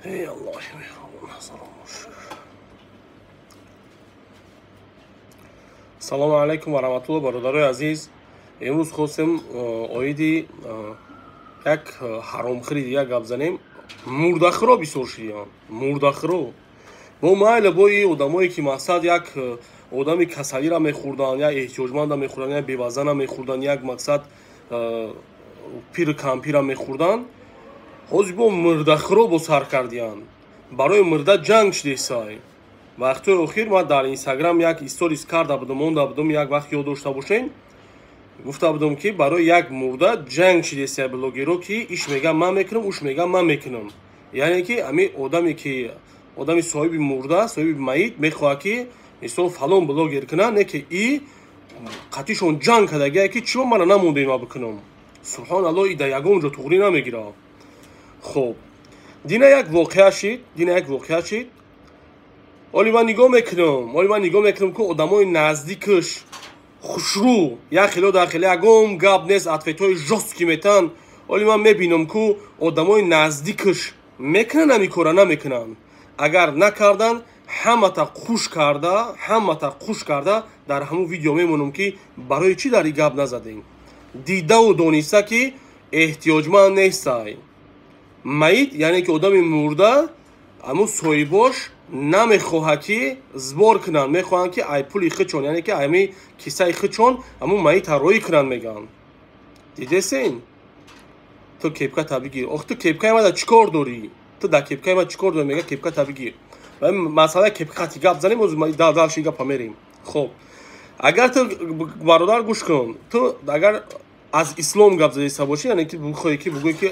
Эй Аллоҳи меҳрубон, салому шукр. Салому алайкум ва раҳматуллоҳ, бародарои азиз. Имрӯз хостем оиди як ҳаромхӯри дигар гап занем. Мурдахӯро бисёр шидиям. Мурдахӯро. Бо майла бо и одамое ки мақсад як одами касалиро мехӯрданд, як эҳтиёҷманда мехӯрданд, як бевазана мехӯрданд, як мақсад пиру кампира мехӯрданд. Ҳозир бо мурдахӯро бо сар кардиянд. Барои мурда ҷанг шидесай. Вақтҳои охир ман дар Инстаграм як сторис карда будам, монда будам, як вақт ёд дошта бошем. Гуфта будам, ки барои як мурда ҷанг шидесай блогеро, ки иш мега ман мекунам, уш мега ман мекунам. Яъне ки ами одаме ки одами соҳиби мурда, соҳиби маит мехоҳад, ки мисол фалон блогер кунад, не ки и қатишон ҷанг кардагия, ки чиро мана намонда има бикунам. Субҳоналлоҳ, и дар ягон ҷо туғрӣ намегирад. Хоб, дина як воқеа шид, дина як воқеа шид. Оли ман нигоҳ мекунам, оли ман нигоҳ мекунам, ки одамои наздикаш хушрӯ, як хело дар хеле ягон гап нест, ответҳои жёсткий метан. Оли ман мебинам, ку одамои наздикаш мекунанд ҳамин кора, намекунанд. Агар накардан, ҳамата қуш карда, ҳамата қуш карда дар ҳамун видео мемонам, ки барои чӣ дар ин гап назадем. Дидаву дониста, ки эҳтиёҷманд нестай. Маит, яъне ки одами мурда, ҳамун соҳибош намехоҳад, ки сбор кунанд, мехоҳанд, ки ай пули хичон, яъне ки ами кисаи хичон ҳамун маита роӣ кунанд, мегӯянд. Дидесен? Ту кепката бигир. Ох, ту кепкаи мада чӣ кор дорӣ? Ту дар кепкаи ма чӣ кор дорӣ? Мега кепката бигир. Масъалаи кепкати гап занем, дальше гапа мерем. Хоб, агар ту, бародар, гӯш кун, ту агар аз ислом гап задиста бошӣ, яъне ки бихоҳӣ, ки бугӯӣ, ки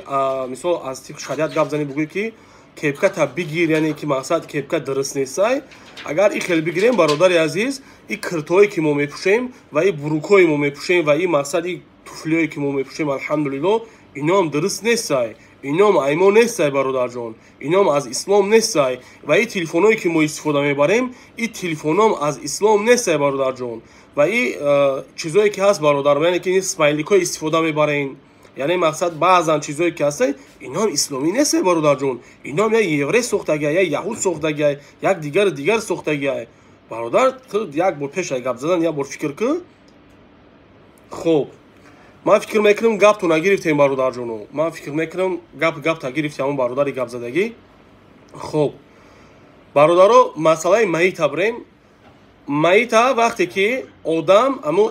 мисол аз тибқи шариат гап занӣ, бугӯӣ, ки кепката бигир, яъне ки мақсад кепка дуруст нестай. Агар и хел бигирем, бародари азиз, и киртҳое ки мо мепӯшем ва и бурукҳое мо мепӯшем ва и мақсад и туфлиҳое ки мо мепӯшем, алҳамдулилло, иноам дуруст нестай, иноам аймо нестай, бародарҷон, иноам аз ислом нестай. Ва и телефонҳое ки мо истифода мебарем, и телефонҳоам аз ислом нестай, бародарҷон. Ва и чизое ки ҳаст, бародар, яъне ки смайликҳо истифода мебарем, яъне мақсад баъзан чизое ки ҳастанд, иноам исломӣ нестай, бародарҷон. Иноам як еврей сохтагиай, як яҳуд сохтагиай, як дигару дигар сохтагиай. Бародар, ту як бор пеш аз гап задан як бор фикр кун. Хоб, ман фикр мекунам, гапту нагирифтем, бародарҷоно. Ман фикр мекунам, гапта гирифти ҳамон бародари гапзадагӣ. Хоб, бародаро, масъалаи маита бирем. Маита вақте ки одам, амо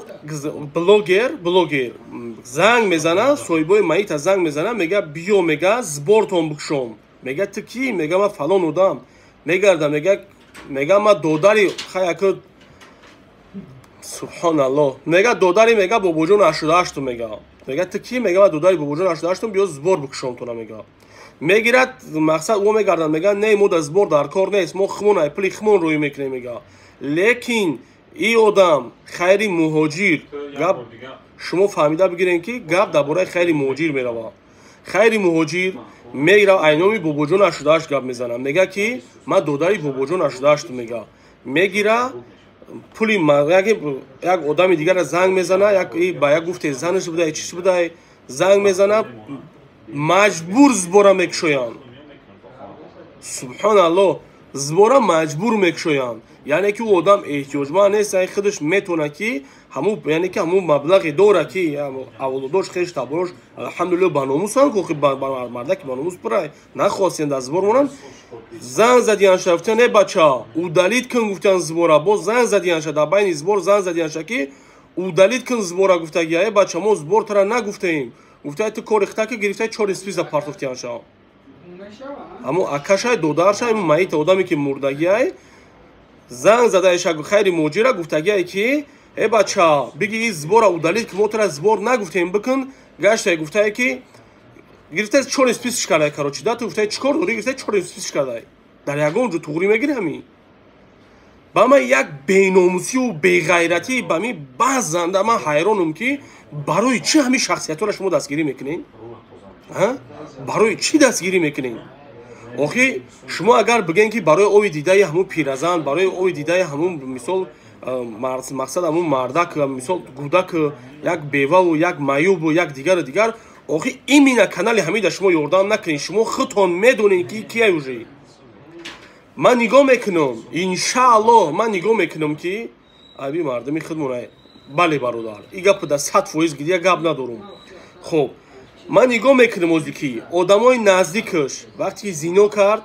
блогер занг мезана, соҳибои маита занг мезана, мега биё, мега сбортон бикушом. Мега ту кӣ? Мега ман фалон одам. Мегарда, мега ман додари хаяку, субҳоналлоҳ, мега додари, мега бобоҷон 88-тум. Мега ту кӣ? Мега ман додари бобоҷон 88-тум, биё сбор бикушом туна. Мега мегирад, мақсад ӯ мегардад, мега не, мо дар сбор дар кор нест, мо хумон ай пули хумон рӯй мекунем, мега. Лекин и одам хайри муҳоҷир, гап шумо фаҳмида бигирем, ки гап дар бораи хайри муҳоҷир меравад. Хайри муҳоҷир мегирад, айноми бобоҷон 88 гап мезанад, мега ки ман додари бобоҷон 88-тум. Мега мегира пули як одами дигара занг мезана, ба як гуфте занаш буда, чиз буда, занг мезана, маҷбур сбора мекушоянд. Субҳоналлоҳ, сбора маҷбур мекушоянд. Яъне ки ӯ одам эҳтиёҷманд нест, яъне худаш метавонад, ки ҳамун, яъне ки ҳамун маблағе дорад, ки авлодош, хеш таборош, алҳамдулилло, ба номусанд, ки мардаки ба номус пурай нахостем дар сбор монанд. Занг задиянша, гуфтан: «Э бача, удалить кун», гуфтан сбора. Боз занг задиянша, дар байни сбор занг задиянша, ки удалить кун сбора. Гуфтагия: «Э бача, мо сбор тара нагуфтаем». Гуфта: «Ту кори хитаки гирифтай». Чори списа партофтиянша. Ҳамун акашай, додаршай, маита одаме ки мурдагиай, занг задаиша хайри муҳоҷира, гуфтагиае, ки э бача, биги и сбора удалить, ки мо тара сбор нагуфтем бикун. Гаштае, гуфтае, ки гирифта чори списш кардай. Короче, да, ту гуфтае чӣ кор дорӣ, гирифта чори списш кардай. Дар ягон ҷо туғрӣ мегири ҳамин? Ба ман як беномусию беғайратӣ ба ми баъзанда ман ҳайронам, ки барои чӣ ҳамин шахсиятҳоро шумо дастгирӣ мекунед? Барои чӣ дастгирӣ мекунед? Охи шумо агар бигӯем, ки барои ови дидаи ҳамун пиразан, барои ови дидаи ҳамун, мисол, мақсад ҳамун мардак, мисол, гудак, як беваву як маъюбу як дигару дигар. Охи имина канали ҳамида шумо ёрдам накунед, шумо худтон медонед ки кия уже. Ман нигоҳ мекунам, иншааллоҳ ман нигоҳ мекунам ки аби мардуми худмон. Бале бародар, и гап да 100% гидия гап надорум. Хоб, ман нигоҳ мекунам ози ки одамои наздикаш вақте ки зино кард,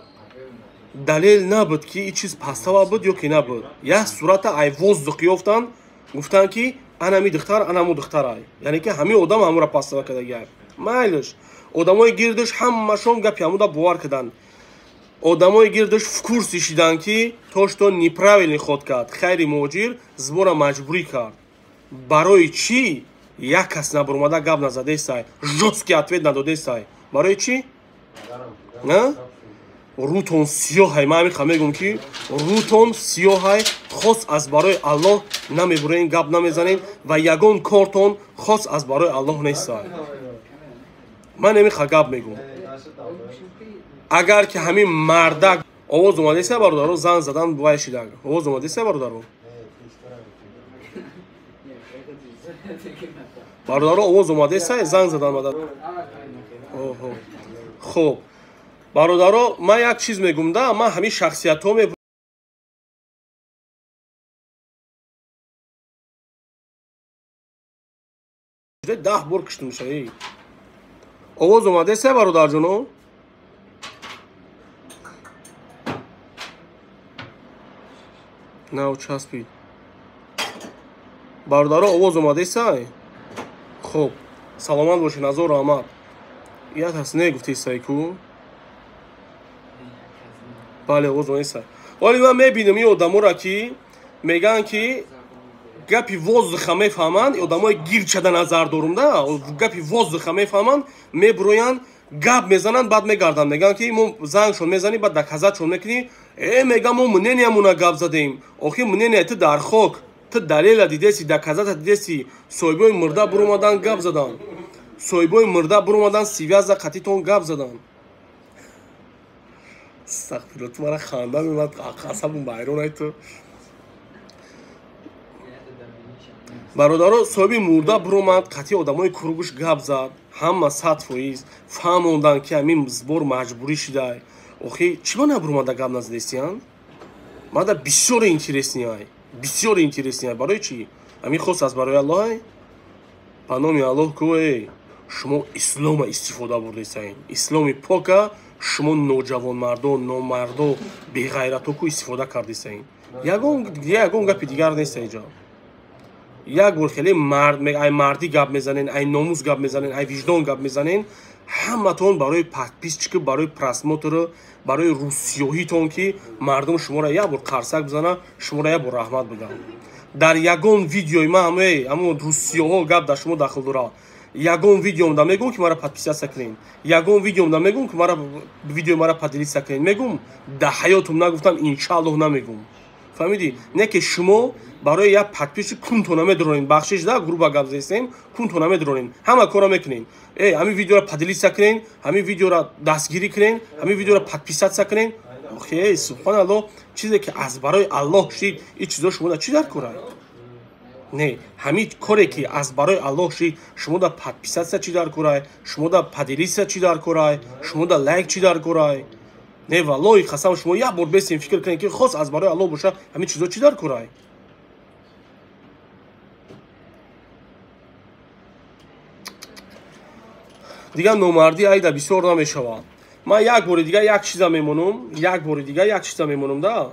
далел набуд ки и чиз пастава буд ё ки набуд. Як сурата ай воздух ёфтанд, гуфтанд ки анами духтар, анаму духтарай. Яъне ки ҳамин одам ҳамура пастава кардагиай. Майлиш, одамои гирдаш ҳамашон гапи ҳамуда бовар карданд. Одамои гирдаш в курсе шиданд ки то что неправильный ход кард. Хайри муҳоҷир сбора маҷбурӣ кард. Барои чӣ як кас набуромада гап назадесай, жёсткий ответ надодесай? Барои чӣ? На? Рутон сиёҳай. Ман ҳамин мегӯм ки рутон сиёҳай, хос аз барои Аллоҳ намебурен, гап намезанен ва ягон кортон хос аз барои Аллоҳ нестай. Ман ҳамин гап мегӯм. Агар ки ҳамин мардак овоз омадеса бародаро, зан задан вай шидаг. Овоз омадеса бародаро? Бародаро овоз омадеса, занг задан омада. Оҳо. Хоб. Бародаро, ман як чиз мегӯм да, ман ҳамин шахсиятҳо 10 бор киштум шаи. Овоз омадеса бародарҷоно? Нав часпид. Бародаро овоз омадесай? Хоб, саломат бошед, назор раҳмат. Як ҳаст не гуфтесай ку? Бале, овоз омадесай. Вале ман мебинам ин одаморо ки мегӯянд ки гапи воздуха мефаҳманд, одамои гирчада назар дорум да, гапи воздуха мефаҳманд, мебуроянд, гап мезананд, баъд мегарданд, мегӯянд ки мо зангшон мезанем, баъд доказатшон мекунем. Мегӯям мо мнениямона гап задем. Охи мнения ту дар хок, ту далела дидеси, доказата дидеси. Соҳибои мурда буромадан гап задан. Соҳибои мурда буромадан сивяза қатитон гап задан. Астағфируллоҳ, ту мара ханда мемад, қасабум байрон ай ту. Бародаро, соҳиби мурда буромад, қатъи одамои кругуш гап зад. Ҳама 100% фаҳмонданд ки ҳамин сбор маҷбурӣ шидай. Охи чӣ ба набуромада гап назадестиянд? Мада бисёр интересный. Бисёр интересный. Барои чӣ? Ҳамин хос аз барои Аллоҳ? Ба номи Аллоҳ ку, эй, шумо ислома истифода бурдесаин. Исломи пока шумо ноҷавонмардо, номардо, беғайрато ку истифода кардесаин. Ягон гапи дигар нест инҷо. Як бор хеле ай мардӣ гап мезанен, ай номус гап мезанен, ай виҷдон гап мезанен. Ҳаматон барои подписчик, барои просмотр, барои русиёҳитон ки мардум шуморо як бор қарсак бизана, шуморо як бор раҳмат бигӯянд. Дар ягон видеои ман ҳамон русиёҳо гап дар шумо дахл дорад. Ягон видеомда мегӯм ки мара подписаться кунед. Ягон видеомда мегӯм ки мара видеои мара поделиться кунед. Мегӯм, дар ҳаётум нагуфтам, иншааллоҳ намегӯм. Фаҳмидӣ? Не ки шумо барои як подписчик кунто намедронед. Бахшиш да, грубо гап зестем, кунто намедронед. Ҳама корро мекунед. Ҳамин видеоро поделиться кунед, ҳамин видеоро дастгирӣ кунед, ҳамин видеоро подписаться кунед. Охе, субҳоналлоҳ, чизе ки аз барои Аллоҳ шид, ин чизо шумо да чӣ дар корад? Не, ҳамин коре ки аз барои Аллоҳ шид, шумо да подписаться чӣ дар корай, шумо да поделиться чӣ дар корай, шумо да лайк чӣ дар корай? Не, валлоҳи қасам, шумо як бор бесем фикр кунед ки хос аз барои Аллоҳ боша, ҳамин чизо чӣ дар корай? Дигар номардӣ айда бисёр намешавад. Ман як бори дигар як чиза мемонам, як бори дигар як чиза мемонам да.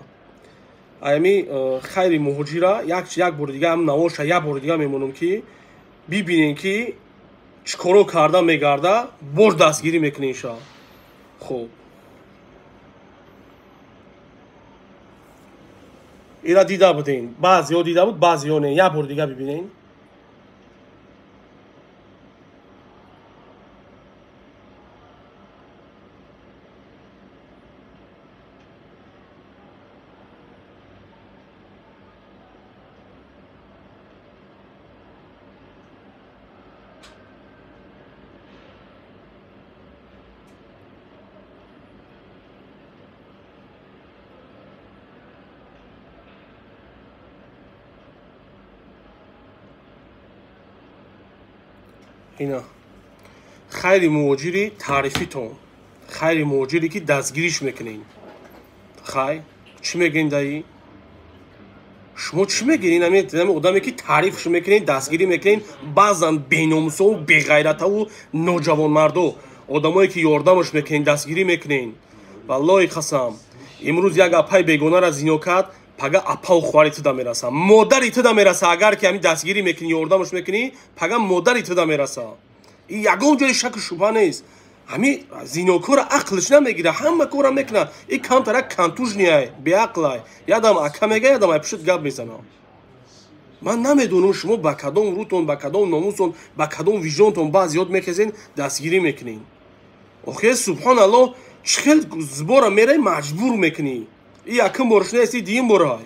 Ами хайри муҳоҷира як бори дигар ҳам навоша як бори дигар мемонам ки бибинем ки чӣ коро карда мегарда, боз дастгирӣ мекунем ша. Хоб. Ира дида будем. Баъзеҳо дида буд, баъзеҳо не. Як бори дигар бибинем. Ина. Хайри муҳоҷири таърифитон, хайри муҳоҷире ки дастгириш мекунед. Хай, чӣ мегӯед даи? Шумо чӣ мегӯед? Ин одаме ки таърифш мекунед, дастгирӣ мекунед, баъзан беномусову беғайратаву ноҷавонмардо, одамое ки ёрдамаш мекунед, дастгирӣ мекунед. Валлоҳи қасам, имрӯз як апаи бегонара зино кард, пага апау хуари туда мераса, модари туда мераса. Агар ки ҳамин дастгирӣ мекунӣ, ёрдамаш мекунӣ, пага модари туда мераса. И ягон ҷои шаку шубҳа нест. Ҳамин зинокора ақлш намегира, ҳама кора мекунад. И камтарак контужный ай, беақлай. Ядам ака мега, ядам ай пушт гап мезана. Ман намедонам шумо ба кадом рӯтон, ба кадом номусон, ба кадом виҷдонтон баъзиёт мехезен, дастгирӣ мекунед. Охир, субҳоналлоҳ, чӣ хел сбор а мерай, маҷбур мекунӣ. И якум борш нест, и дуюм борай.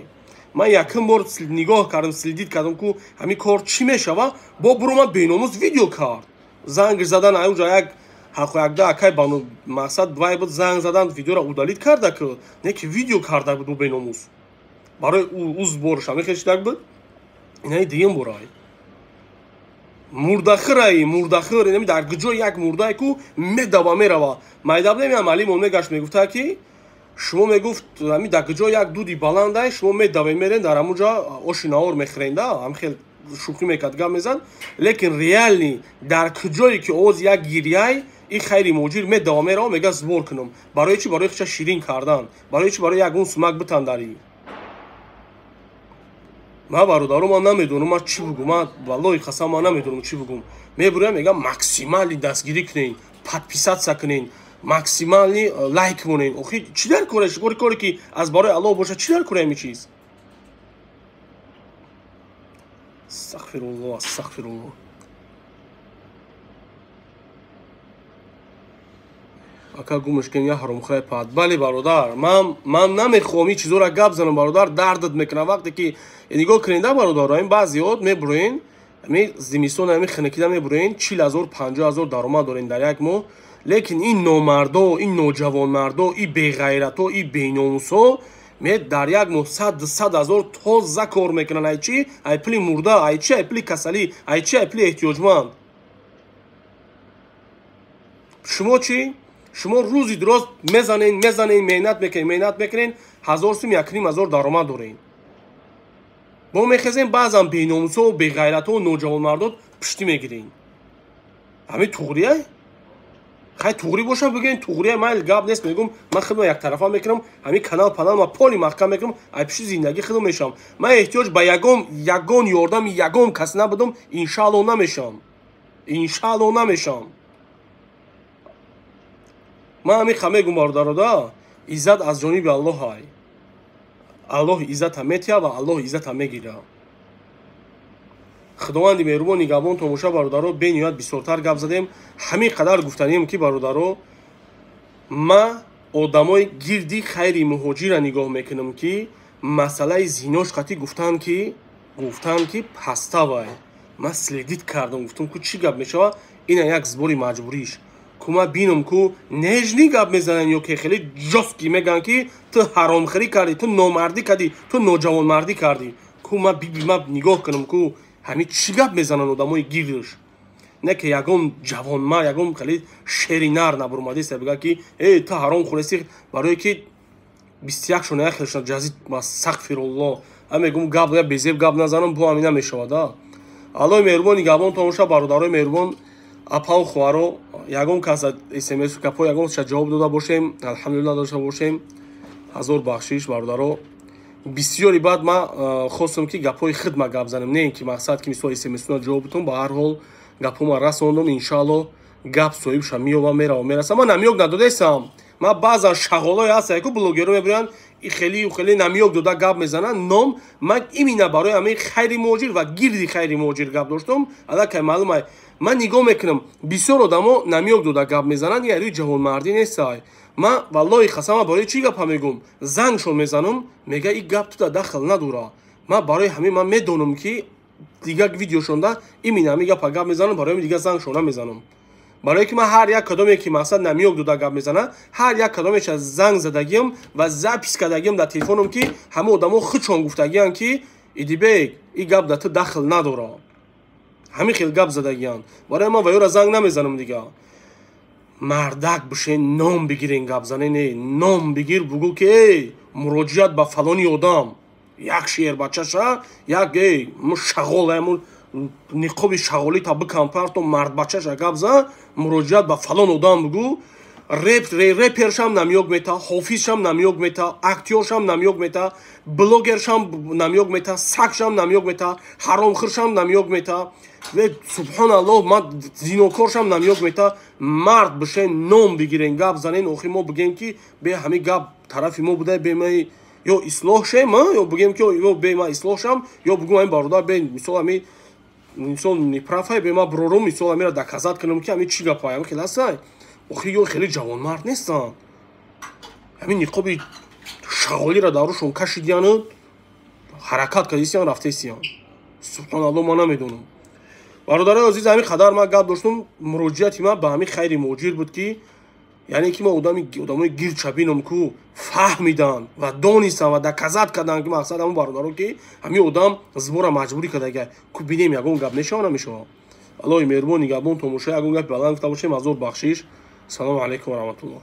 Ман якум бор нигоҳ кардам, следить кардам, ку ҳамин кор чӣ мешава. Бо буромад беномус видео кард. Занг задан, аюҷа як ҳақу якда акай бану мақсад вай буд, занг задан, видеоро удалить карда, ки не ки видео карда буд беномус. Барои ӯ сбор ш ҳамин хел шидак буд. Инаи дуюм борай. Мурдахирай, мурдахир, инами дар куҷо як мурдае ку медава мерава. Майдаб немеам, алимон мегашт, мегуфта ки шумо, мегуфт, ами дар куҷо як дуди баландай, шумо медавед, мерен дар ҳамун оши наор мехӯренда. Ҳам хел шӯхӣ мекард, гап мезад, лекин реально дар куҷое ки овоз як гиряй, и хайри муҳоҷир медава мерава, мега сбор кунам. Барои чӣ? Барои хича ширин кардан. Барои чӣ? Барои ягон сумак битандарӣ. Ман, бародаро, ман намедонам ман чӣ бугум. Ман, валлоҳи қасам, ман намедонам чӣ бугум. Мебурям, мегам, максимально дастгирӣ кунед, подписаться кунед, максимально лайк монед. Охи, чӣ дар кореш? Кори коре ки аз барои Аллоҳ бошад, чӣ дар кора ҳамин чиз? Астағфируллоҳ, астағфируллоҳ. Ака, гумш кун, я ҳаромхӯраи пад. Бале, бародар, ман намехоҳам ин чизоро гап занам, бародар, дардат мекунам. Вақте ки нигоҳ кунеда, бародаро, ин баъзеҳо мебуроен, ами зимистон, ами хинакида мебуроен, 40 000, 50 000 даромад дорен дар як моҳ, лекин ин номардо, ин ноҷавонмардо, ин беғайрато, ин беномусо ме дар як моҳ 100 000 тоза кор мекунанд. Ай чӣ? Ай пули мурда. Ай чӣ? Ай пули касалӣ. Ай чӣ? Ай пули эҳтиёҷманд. Шумо чӣ? Шумо рӯзи дуроз мезанен, мезанен, меҳнат мекунен, меҳнат мекунен, 1000 сум, 1500 даромад дорен. Мо мехезем, баъзан беномусо, беғайратҳо, ноҷавонмардот пуштӣ мегирем. Ҳамин туғрия? Хай, туғрӣ бошам, бигӯен туғрия, майли, гап нест. Мегӯм, ман худро яктарафа мекунам, ҳамин канал панал ма поли маҳкам мекунам, ай пушти зиндагӣ худо мешавам. Ман эҳтиёҷ ба ягон ёрдами ягон кас набудам, иншаалло намешавам, иншаалло намешавам. Ман ҳамин ха мегӯм, бародарода, иззат аз ҷониби Аллоҳ ай. Аллоҳ иззата метиҳад ва Аллоҳ иззата мегирад. Худованди меҳрубон нигаҳбон томоша. Бародаро, бениҳоят бисёртар гап задем. Ҳамин қадар гуфтанием, ки, бародаро, ма одамои гирди хайри муҳоҷира нигоҳ мекунам, ки масъалаи зинош қатӣ гуфтанд, ки паставай. Ман следить кардам, гуфтам, ку чӣ гап мешавад. Ина як сбор и маҷбуриш ку ман бинам, ку нежный гап мезананд ё ки хеле жёсткий мегӯянд, ки ту ҳаромхӯрӣ кардӣ, ту номардӣ кардӣ, ту ноҷавонмардӣ кардӣ. Ку ман ман нигоҳ кунам, ку ҳамин чӣ гап мезананд одамои гирдаш. Не ки ягон ҷавонмард, ягон хеле шери нар набурмадиста, бигӯяд, ки э, ту ҳаром хӯресӣ, барое ки 21 шона як хелшона ҷазид. Астағфируллоҳ. Ҳам мегӯм, гап безеб гап назанам, бо ҳамин намешавад. Аллоҳи меҳрубон нигаҳбон томоша. Бародарои меҳрубон, апаву хоҳаро, ягон кас смс гапҳо ягон ша ҷавоб дода бошем, алҳамдулилла, дошта бошем, ҳазор бахшиш, бародаро. Бисёри баъд ман хостам, ки гапҳои хидма гап занем, не ин ки мақсад, ки мисол смсуна ҷавоб бутум. Ба ҳар ҳол, гапҳома расондум. Иншаалло, гап соҳибша меёва, мерава, мераса. Ман намёк надодаистам. Ман баъзан шағолое ҳастам, ку блогеро мебиёянд, и хеле хеле намёк дода гап мезананд ном. Ман именно барои ҳамин хайри муҳоҷир ва гирди хайри муҳоҷир гап доштам. Аллакай маълум, ман нигоҳ мекунам, бисёр одамо намёк дода гап мезананд, я рӯи ҷавонмардӣ нестай. Ман, валлоҳи қасам, барои чӣ гапа мегӯм? Зангшон мезанам, мега, и гап туда дахл надора. Ман барои ҳамин ман медонам, ки дигар видеошонда именно ҳамин гапа гап мезанам. Барои ҳамин дигар зангшон намезанам, барое ки ман ҳар як кадоме ки мақсад намёк дода гап мезана, ҳар як кадомеша занг задагиам ва запись кардагиам дар телефоном, ки ҳама одамо худшон гуфтагианд, ки Идибек, и гап дар ту дахл надора. Ҳамин хел гап задагианд. Барои ман ва ёра занг намезанам дигар. Мардак бишен, ном бигирен, гап занен. Э, ном бигир, бугӯ ки эй, муроҷиат ба фалони одам, як шербачаша, як эй шағол, ниқоби шағолита бикан, парто, мардбачаша гап зан, муроҷиат ба фалон одам бугӯ. Репершам намёк мета, ҳофизшам намёк мета, актёршам намёк мета, блогершам намёк мета, сагшам намёк мета, ҳаромхӯршам намёк мета, субҳоналлоҳ, ман зинокоршам намёк мета. Мард бишен, ном бигирен, гап занен. Охир мо бигем, ки бе ҳамин гап тарафи мо буда, бе ма ё ислоҳ шем, ё бигем, ки ё бе ма ислоҳ шам, ё бугум ҳамин бародар бе, мисол, ҳамин мисол неправ ай, бе ма брорум, мисол, ҳамира доказать кунам, ки ҳамин чӣ гапай, ҳамин хел ҳастай. Охир ё хеле ҷавонмард нестанд, ҳамин ниқоби шағолиро дар рӯшон кашидияну ҳаракат кардисиян, рафтесиян. Субҳоналло, ман намедонам. Бародарои азиз, ҳамин қадар ман гап доштум. Муроҷиати ман ба ҳамин хайри муҳоҷир буд, ки яъне ки ма одамои гирча бинам, ку фаҳмиданд ва донистанд ва доказать карданд, ки мақсад ҳамон бародаро, ки ҳамин одам сбора маҷбурӣ кардага. Ку бинем, ягон гап мешава, намешава. Аллоҳи меҳрубон нигаҳбон. Томошо, ягон гапи баланд гуфта бошем, азор бахшиш. Салому алайкум ва раҳматуллоҳ.